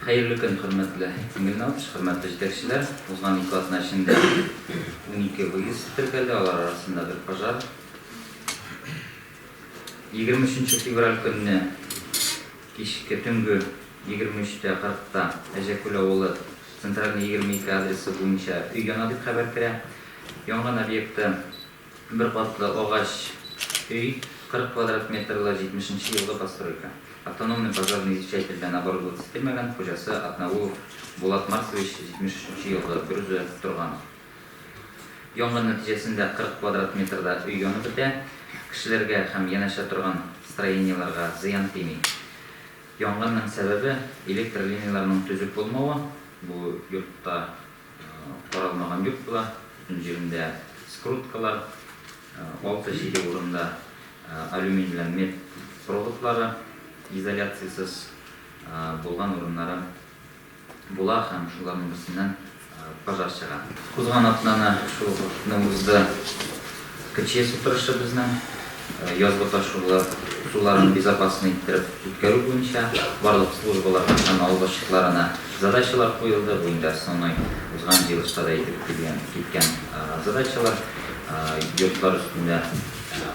Хәерле көн, хөрмәтле Энгель Наутович, хөрмәтле җитәкчеләр. Узган 2 атна эчендә 12 выезд теркәлде, алар арасында бер пожар. 23 февраль көнне кичке төнге 23:40-та Әҗәкүл авылы Центральный 22 адресы буенча өй яна дип хәбәр керә. Янгын объекты бер катлы агач өй, 40 квадрат метрлы 70 нче елгы постройка. Автономный пожарный извещатель белән оборудоваться ителмәгән, хуҗасы Атнагулов Булат Марсович, 73 нче елгы, берүзе торган. Янгын нәтиҗәсендә 40 квадрат метрда өй янып бетә, кешеләргә һәм янәшә торган строениеләргә зыян тими. Янгынның сәбәбе, электр линияләренең төзек булмавы, бу йортта каралмаган йорт була, бөтен җирендә скруткалар, алты-җиде урында алюмин белән мед проводлары изоляциясез булган урыннары була һәм шуларның берсеннән пожар чыга. Узган атнаны шул ук узды КЧС утырышы безнең язгы ташулы суларын безопасный иттереп үткәрү буенча барлык службаларга һәм авыл башлыкларына задачалар куелды. Бу инде основной узган җыелышта да әйтеп килгән киткән задачалар. Йортлар өстендә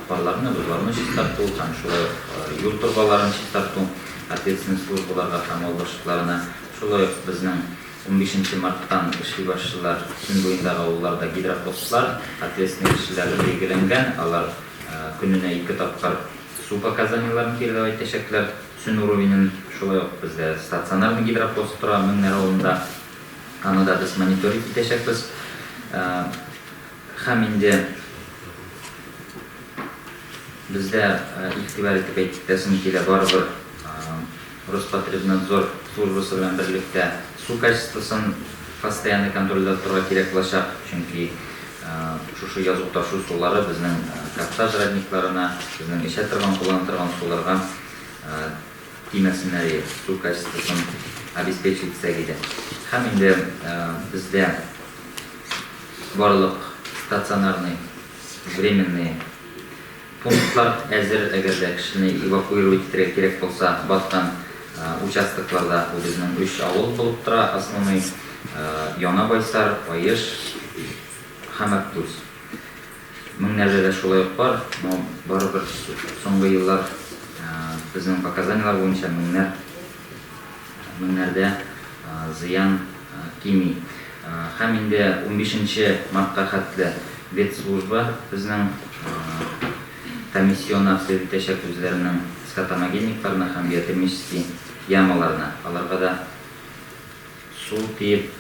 карларны, бозларны чистарту һәм шулай ук юл торбаларын чистарту ответственный службаларга һәм авыл башлыкларына. Шулай ук безнең 15 марттан эшли башлыйлар Сөн буендагы авылларда гидропостлар, ответственный кешеләр билгеләнгән, алар көненә ике тапкыр су показаниеләрен передавать итәчәкләр, Сөн уровенен. Шулай ук бездә стационарный гидропост тора Меңнәр авылында, аны да без мониторить итәчәкбез. Һәм инде бездә игътибар итеп әйтәсем килә, барыбер Роспотребнадзор службасы белән берлектә су качествосын постоянный контрольдә тотарга кирәк булачак, чөнки шушы язу ташу сулары безнең каптаж родникларына, безнең эчә торган, куллана торган суларга тимәсеннәр иде, су качествосын обеспечить итсәк иде. Һәм инде бездә барлык стационарный, временный пунктлар әзер, әгәр дә кешене эвакуировать итәргә кирәк булса, баткан участокларда бу безнең өч авыл булып тора, основной Яңа Байсар, Аеш һәм Әктүз. Меңнәрдә дә шулай ук бар, но барыбер соңгы еллар безнең показаниелар буенча меңнәр меңнәрдә зыян кими. Һәм инде 15 мартка хәтле ветслужба безнең комиссион обследовать итәчәк үзләренең скотомогильникларны һәм биотермический ямаларны. Аларга да су тиеп,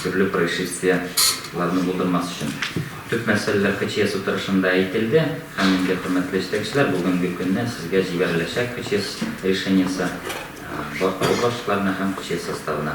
төрле происшествие ларны булдырмас өчен. Төп мәсьәләләр КЧС утырышында әйтелде һәм инде, хөрмәтле җитәкчеләр, бүгенге көнне сезгә җибәреләчәк КЧС решениесе авыл башлыкларына һәм КЧС составына.